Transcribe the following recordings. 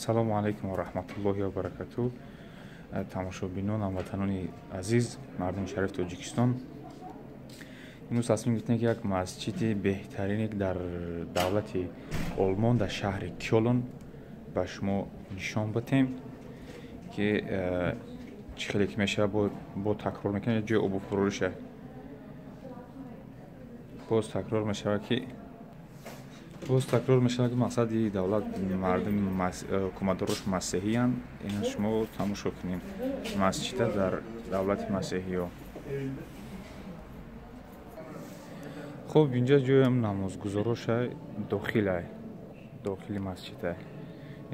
Салому алайкум ва раҳматуллоҳи ва баракатуҳ. Тамошобинон, ҳамватанони азиз, мардуми шарифи Тоҷикистон. Имрӯз тасмим гирифтем, ки як масҷиди беҳтарине дар давлати Олмон, дар шаҳри Кёлн ба шумо нишон бидем, ки чӣ хеле ки мешавад, бо такрор мекунем, ҷои обуфурӯриша. Боз такрор мешавад, ки мақсади давлат мардуми ҳукуматдорош масеҳиянд. Ина шумо тамошо кунед масҷида дар давлати масеҳиё. Хуб, инҷа ҷоям намозгузороша дохилай, дохили масҷида.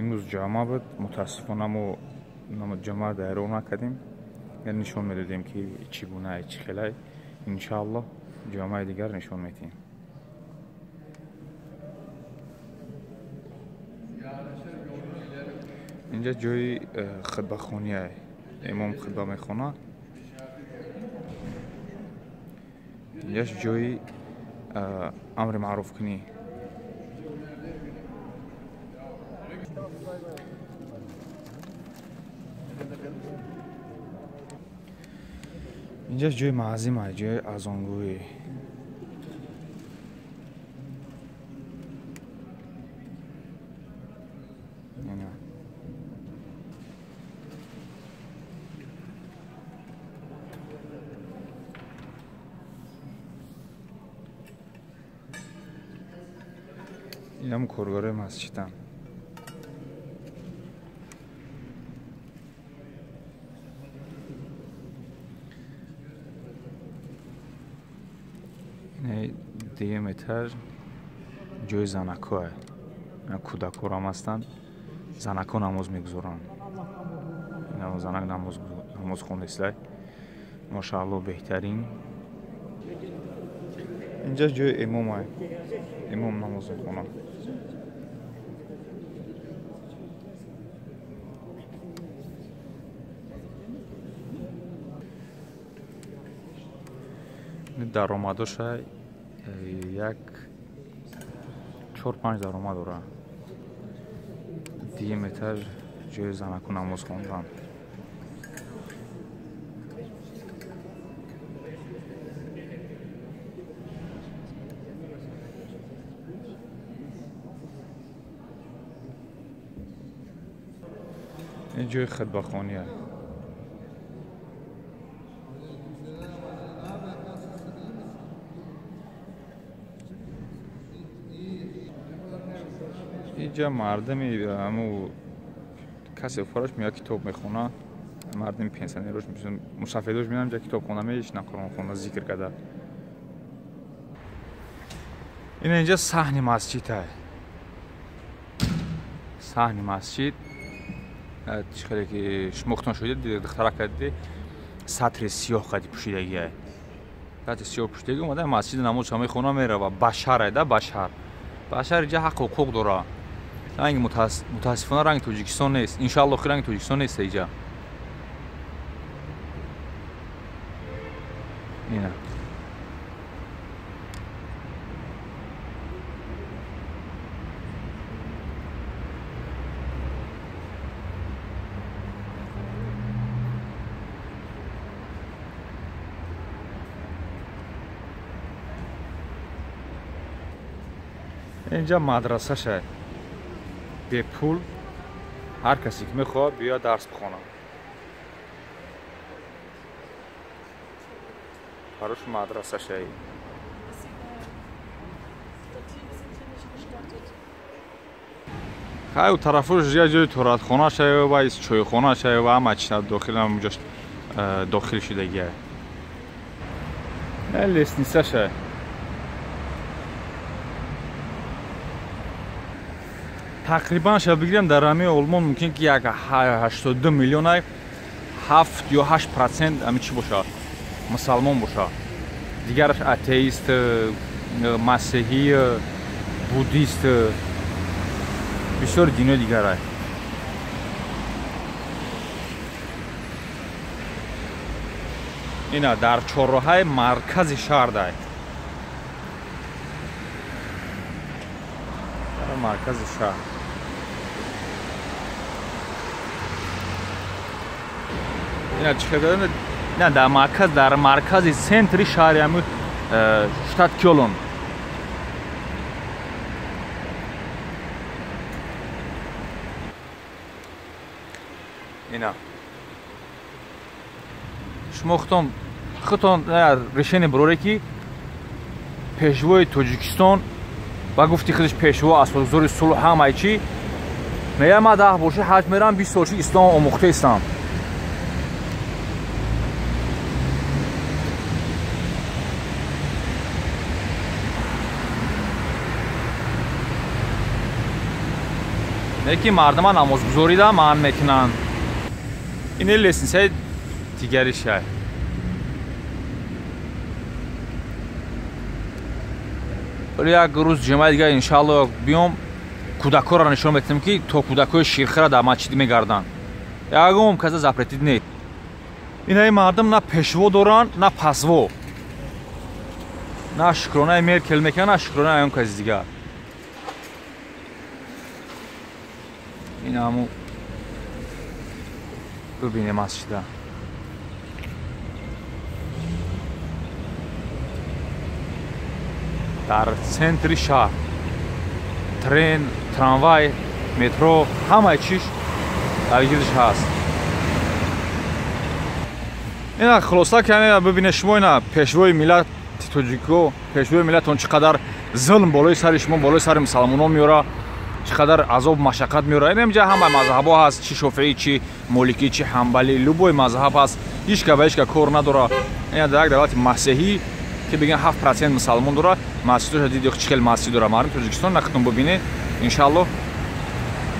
Имрӯз ҷамъа буд, мутаассифона мо ҷамъа дайро накардем, нишон медодем, ки чӣ гунае, чӣ хелай. Иншааллоҳ ҷамъаи дигар нишон медиҳем. Инҷа ҷои хутбахония, имом хутба мехонад. Инҷаш ҷои амри маъруфкунӣ. Инҷаш ҷои маъзима, ҷои азонгӯӣ. Инам коргарои масҷиданд. Ина дуюм этаж ҷои занакҳое. Кӯдакҳорам ҳастанд. Занакҳо намоз мегузоранд. Ина занак намоз хондестай. Машааллоҳ, беҳтарин. Инҷа ҷои имомай. Имом намоз мехонад. Даромадоша як 4-5 даромад дорад. Дуюм этаж ҷои занаку намоз хондан. Ин ҷои хутбахония. Инҷа мардуми ҳаму касе фараш меояд, китоб мехонад. Мардуми пенсионерош, мусафедош меоянд, инҷа китобхона мешинанд, Қуръон хонда, зикр карда. Ина инҷа саҳни масҷид ай. Саҳни масҷид. Чӣ хеле ки шумо худтон шоҳид дидед, духтарак дидед, сатри сиёҳ қади пӯшидагӣ ай. Сатри сиёҳ пӯшидагӣ омада масҷид намозша мехона, мерава. Башар ай да, башар. Башар инҷа ҳақ ҳуқуқ дора. Ранги мутаассифона ранги Тоҷикистон нест. Иншааллоҳ, ранги Тоҷикистон нест инҷа. Ина. Инҷа мадрасаша. Бепул ҳар касе ки мехоҳад биёяд дарс бихонад. Барош мадрасаша. Хай, у тарафош як ҷои торатхона шава ва чойхона шава ва ҳама чиз дохил ҳамунҷош дохил шудагия. Лестницаша. Тақрибан ша бигирем, дар ҳамаи Олмон мумкин ки як 82 миллионай 7 ё 8% ҳами чӣ боша, мусалмон боша. Дигараш атеист, масеҳӣ, буддист, бисёр динои дигарай. Ина дар чорроҳаи маркази шаҳр дай. Дар маркази шаҳр. Ина чӣ хел на дар марказ, дар маркази центри шаҳри ҳами штат Кёлн. Ина шумо худтон решение бироре ки пешвои Тоҷикистон ба гуфти худаш пешво, асосгузори сулҳ, ҳамаи чӣ мея, ман 10 боши ҳаҷ мерам, 20 сол ши ислом омӯхтаистам. Не ки мардума намозгузорида манъ мекунанд. Ин лестницаи дигари шаҳр. Вале як рӯз ҷумъаи дигар иншаалло биём, кӯдакҳоро нишон метиҳем, ки то кӯдакҳои ширхӯра дар масҷид мегарданд. Ягон каза запретид нест. Инаи мардум на пешво доранд, на пасво. На шукронаи Меркел мекунанд, на шукронаи ягон каси дигар. Ин ҳамун бибинем масҷида. Дар центри шаҳр трен, трамвай, метро, ҳамаи чиш дар гирдиш ҳаст. Ина хулоса каме бибине шумо, ина пешвои миллати тоҷико, пешвои миллатон чӣ қадар зулм болои сари шумо, болои сари мусалмонон меёра, чӣ қадар азоб машаққат меёра. Ин инҷа ҳама мазҳабҳо ҳаст, чӣ шофеӣ, чӣ моликӣ, чӣ ҳанбалӣ, любой мазҳаб ҳаст, ҳеҷ ка ба ҳеҷ ка кор надора. Ина дар як давлати масеҳӣ ки бигӯянд 7% мусалмон дора, масҷидҳоша диди чӣ хел масҷид дора мардум Тоҷикистон, нахтон бибине иншаалло.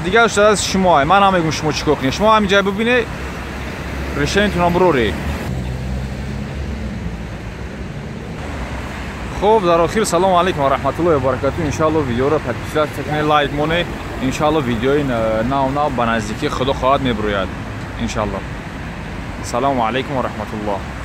Дигар аз шумо, ман намегӯм шумо чӣ кор кунед, шумо ҳамин ҷай бибине, решениятонро бироре. Хуб, дар охир салому алайкум ва раҳматуллоҳи ва баракатуҳ. Иншаалло видеоро подписаться кунед, лайк монед. Иншаалло видеои нав нав ба наздикии Худо хоҳад мебирояд. Иншаалло. Салому алайкум ва раҳматуллоҳ.